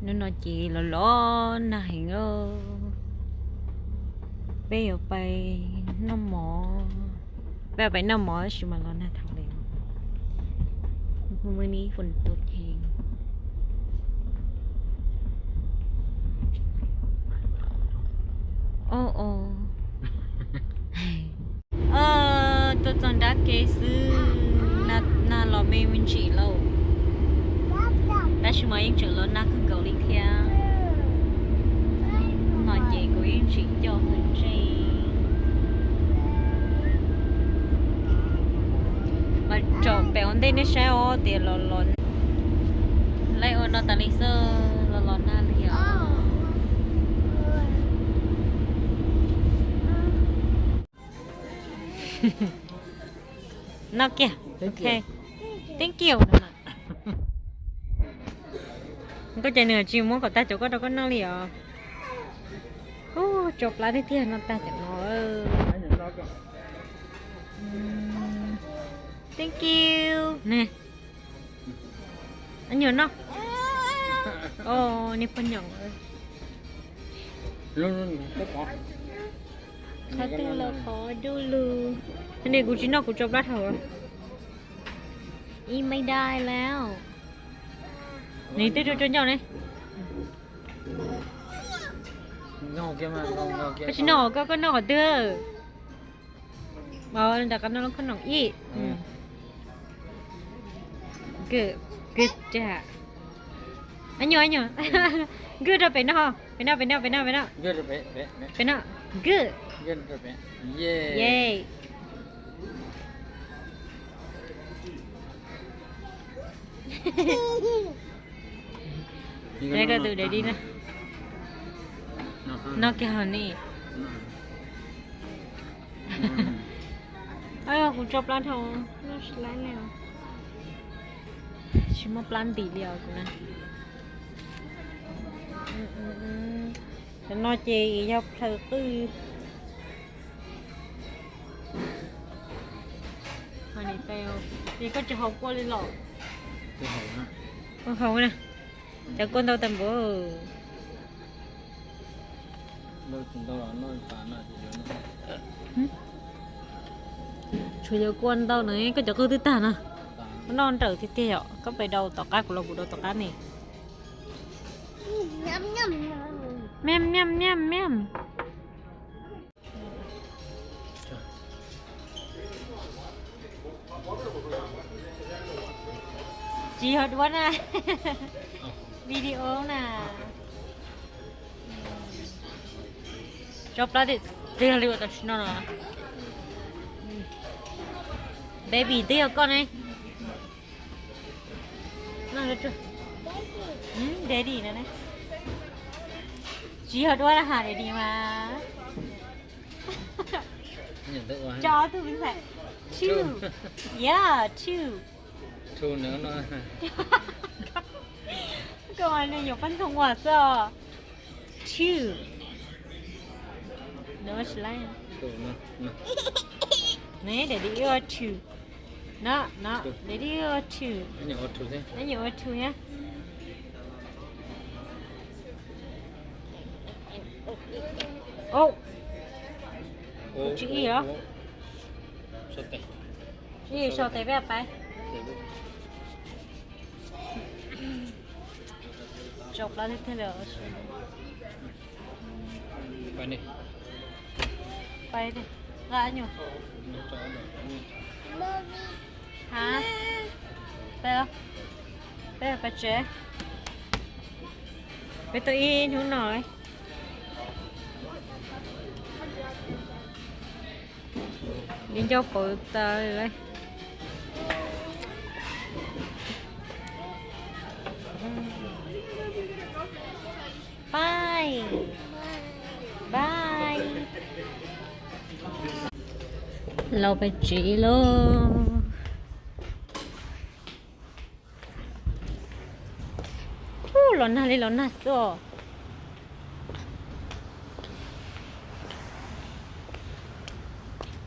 Hnub no ces los los nag heev os. Peb yuav pais noj mov, peb yuav pais noj mov tab sis mas los nag dhau li. Hnub no ib fum tua heev. Ub, tuaj txog nrab kev xwb, nag los me me ntsis lauj. Tab sis mas yeej tseem los nag kawg nkaus li thiab. No ces kuv yeej tsis coj qhov tseeb, mas tsom pem ua ntej nej saib os, tias los los, laij ua no tas li xwb, los los nag li os. No kiag. Thank you. Koj cas nws tsis muab kom tag cov koj rau koj noj li os. Ub, tso plab tiag tiag no tag cov no. Thank you ne. Nyuam no. Os, niag pog nyoom. Qhov twg los qhov du lug. Ni kuv tsis noj, kuv tso plab dhau. Ib me dai lawm. Nws twb rau rau ncauj ne. Koj tsis noj, koj, koj noj qhov twg? Nram qab no koj noj ib. Good, good job. Aib nyuam, aib nyuam. Good rau pem no, pem no, pem no, pem no, pem no. Pem no, good. Yay. Koj tus daddy na. No kiag hov ni. Kuv tso plab dhau. Tsis muaj plab ntim li os kuv na. Cov no ces yog plhaws qwj. Ces koj tsis haus kua li los? Haus na. Cov kua ntau tag npaum. Tshuav cov kua ntau na, koj cov qwj twb tag na. Koj noj nrawm tiag tiag yom, koj pais dau tom qab, kuv los kuv dau tom qab ne. Miam miam miam miam. Tsis yog duab na, video na. Tso plab tiag tiag li tam sim no no. Baby twb yog koj ne. Daddy no ne. Tsis yog duab na, ha, daddy mas. Tso ob tug mix xais. Two. Yeah, two. Koj mas nws yuav pab ntxoog ua xwb os. Two. Nws ua tsis laib. Ne, daddy ua two. No, no, daddy ua two. Neb nyuam ua two thiab. Tsis ib os. Ib sau tes peb pais. Tso plab thiab lawm. Pais, nqa nyuam. Ha, peb, peb pais tsev. Peb tuaj ib hnub no. Li ncauj pauv tas lawm. Bye. Bye. Los pem tsev lauj. Los nag li los nag xwb os.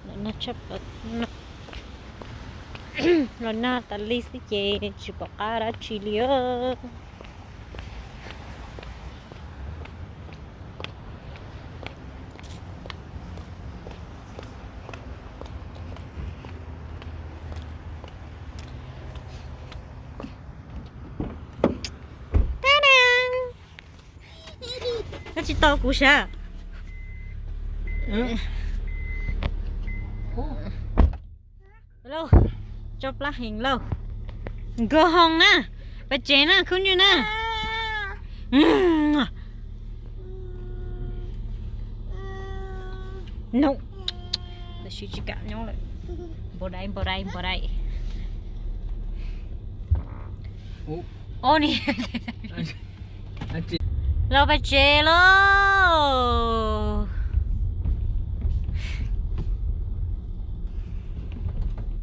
Los nag tshaj plaws, los nag tas li xwb ces tsis pom qab dab tsi li. Tsis tau kuv sav. Lauj, tso plab heev lauj. Nkag hoo na, pais tsev na khub ntswg na. No, tam sim tsis kam nyob lawm. Npau dai, npau dai, npau dai. Ub, o ni, los pais tsev lauj.